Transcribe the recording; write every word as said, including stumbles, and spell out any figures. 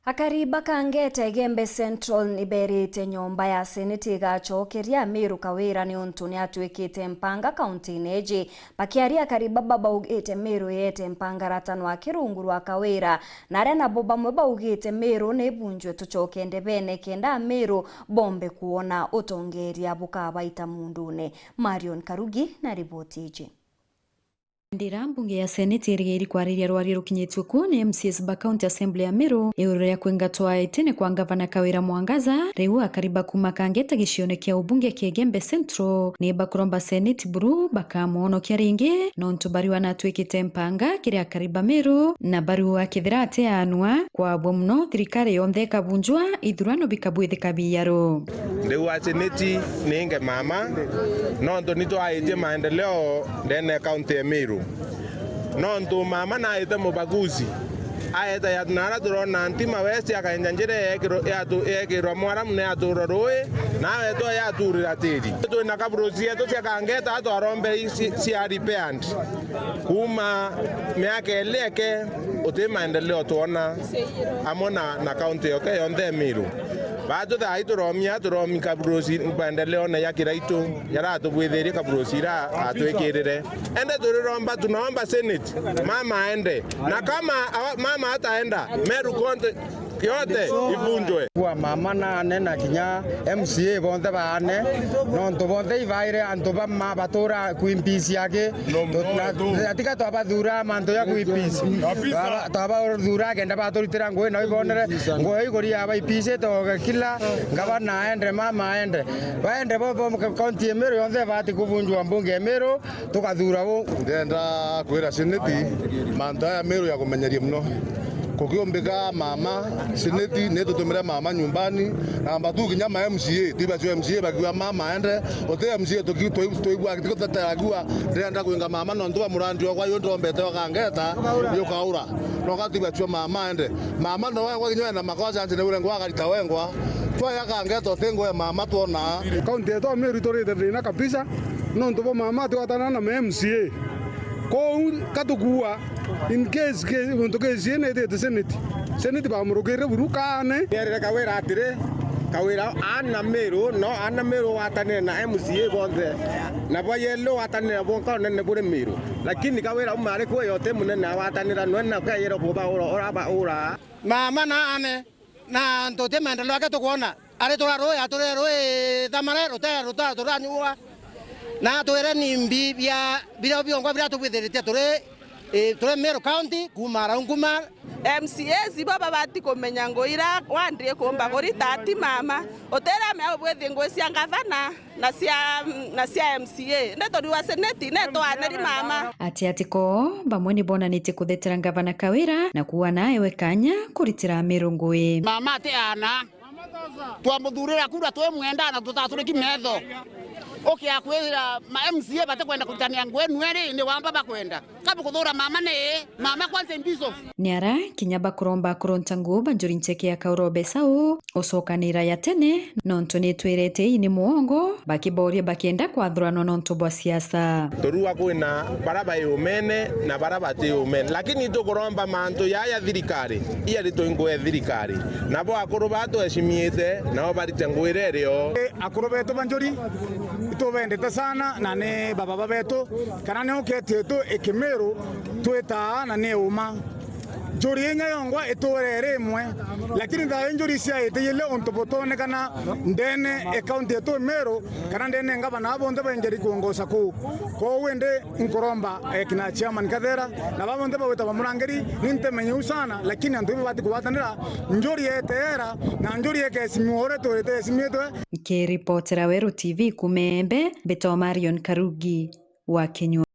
Akari ba Kangeta Igembe Central ni berite nyomba ya seneti igacokeria Amiru Kawira niuntu ni atwikite mpanga kaunti-ini iji. Bakiaria, akari baba baugite Miru yete mpanga ratano aki rungu rwa Kawira, na aria nabo bamwe baugite Miru ni ibunjwe tucoke ndebene kenda Amiru bombe kwona utongeria bukabaita mundune. Marion Karugi na riboti iji. Ndira mbunge ya seneti irigairi kwariria rwaria rukinyitue ku ni M C As ba County Assembly ya Miru iguru ria kwingatwa itine kwa ngavana Kawira Mwangaza, riu akari ba kuma Kangeta gicione kia ubunge kia Igembe Central ni bakuromba seneti buru bakamwonokia ringi, nontu bariu anatwikite mpanga kiri akari ba Miru, na bariu akethira atiaanua, kwabua muno thirikari yonthe ikabunjwa, ithurano bikabwithika biaru. Ndiu aseneti ninge mama, nontu ni twaitie maendeleo ndene ya kaunti ya Miru. Nontu mama naite mubaguzi, aeta ya, na aria turona Ntima West akaenja njira yekirwo-, yatu-, yekirwa mwaramu na yaturwa rui, na awetwa yaturira tiri. Twina kaburuci yetu cia Kangeta twarombe ici cia repaired. Kuma miaka ili eke, uti maendeleo twona amwe na, na kaunti yote yonthe ya Miru. Batu thaa ii turomia, turomi kaburuci maendeleo na ya Kiraitu, jaratubwithirie kaburuci ira atwikirire. Ende turiromba, tunaomba senate, mama aende. Na kama awa-, mama ataenda, Meru konte yote ivunjwe. Kwa mama na ane na kinya M C A bonthe baane, nontu bonthe ibaire antu ba ma batura Queen Peace aki. No, no, no. Atiga twabathura mantu ya Queen Peace. Kabisa. Twaba-, twabathura kenda baturitira ngui na ibonere ngui iguri ya ba Peace toge kila ngavana aende, mama aende. Baende bo, bo kaunti ya Meru yonthe bati kubunjwa mbunge ya Meru. Tukathura u. Ndenda kwira seneti mantu aya Meru ya kumenyeria muno. Kukiumbika mama, seneti ni tutumire mama nyumbani, namba tu kinya ma M C A, tibacio M C A bakiuga mama aende, uti M C A tuki-, twi-, twigua tigutetera akiuga, "Ndenda kwinga mama nontu wa murandi okwa yu ndombete wa Kangeta, yukaura." Noka tibacio mama aende. Mama no wengwa kinya ena makosa anjine urengwa akarita wengwa. Twaya Kangeta uti ngwe mama twona. Kaunti yetu ya Meru iturite thina kabisa. Nontu bwa mama atwatana na ma M C A. Kou katukua, in case ke-, muntu kesi ene itite senate. Senate bamurukire buru kaane. Nierire Kawira atiri, Kawira aana Meru, no aana Meru watanire na M C A bonthe. Na bwa yelo watanire bwonka unene buri Meru. Lakini Kawira uma ari kwe yote munene awatanira nwe na kayero buba ura, ura ba ura. Mama na ane. Na ntuti maendeleo ake tukwona. Ari tura rui, ature rui thamare, rute, ruta, turanyua. Na atwire ni mbi bia, biria biongo biria tubwithiritie turi, eh, turi Meru County, kuma arau nkuma. M C As ibo babati kumenya ngui ira wandi ikumba kurita ati mama. Utira mea ubwithi ngui cia ngavana. Na cia, na cia M C A. Indi turiwa seneti, ni twaniri mama. Ati ati ko, bamwe ni bonanitie kuthetera ngavana Kawira na kuuga na ewe kanya kuritira Meru ngui. Mama ati ana. Twamuthurira kura twimwenda na tutaturiki metho. Ukia kwira ma M C A batikwenda kuritania ngui nweri ni wamba bakwenda. Kabu kuthura mama ni mama kwanza in peace of. Ni ara kinya bakuromba akurunta nguu ba njuri ncheke ya Kauro Besau ucokanira ya tene, nontu ni twirete ii ni muongo, bakiboria bakienda kwathuranwa nontu bwa siasa. Turua kwina bara bai umene na bara bati umene, lakini tukuromba mantu yaya thirikari, iya ritwingwe thirikari, nabo akuru ba tweshimiite, nabo barite ngwire rio. Akuru betu ba njuri itubendete sana na ni bababa betu, kana ni uketi yetu ikimiru twitaa na ni uma. Njuri inya yongwa iture iri imwe, lakini thayu njuri ciaite ile untu butonekana ndene e kaunti yetu Meru, kana ndene ngavana bonthe bainjeri kuongosa kuu. Kwoou indi nkuromba, eh, kina chairman Kathera, na baba bonthe bagwita bamurangeri, ni ntemenye u sana, lakini antu ibo bati kugwatanira, njuri yeteera, na njuri yekesimiwa uria turite yesimiitwe. Nkiripotera Weru T V kuuma Embe, mbitwa Marion Karugi wa Kinyua.